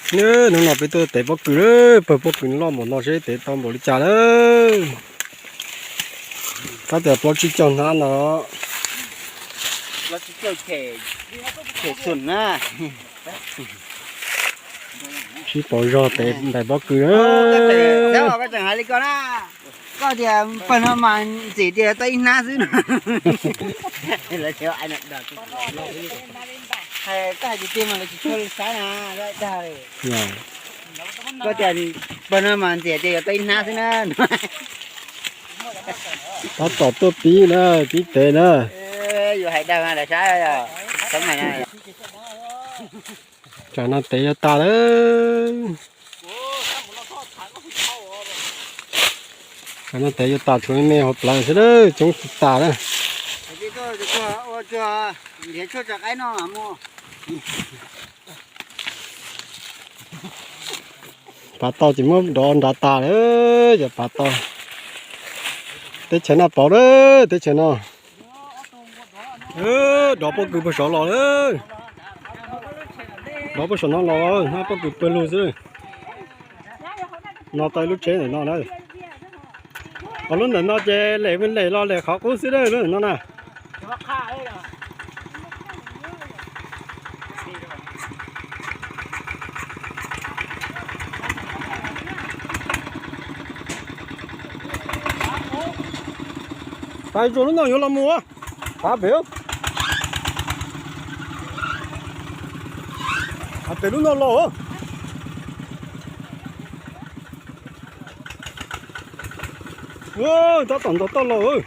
Hnub no peb tuaj tev pob kws lawm, pawg pob kws loj npaum no seb tev tau npaum li cas lawm. Tab tias plaub tsib caug hnab no. Sib pauv zog tev ntais pob kws. Koj tseem hais li ko na, koj tias pawg no mas ntxim tias tau ib hnab xwb no. Koj hais tiag tiag mas lawv tsis tshua saib na, dag. Koj tias pawg no mas ntxim tias yuav tau ib hnab xwb na. Tab tom tuaj pib na, pib tev na. Yus hais dag mas lawv saib, saib mas na. Tsam no tev yuav tas lawm. Tsam no tev yuav tas, tshuav me me hauv plawv xwb, coob tsis tas na. Pav tau ces muab dov nrad tas lawm, yog pav tau. Teb chaws no pauv lawm, teb chaws no. Dov pob kws puag saud los lawm. Dov puag saum no los, hnab pob kws pawg lug xwb. No tau ib lub tsheb ntawm no na. Ho lub ntawm no ces lem lem los lem qhov qub xwb, lub ntawm no na. Pais zuag lub no yuav los mus, pab pem. Pem lub no los. Tab tom ntog toj los.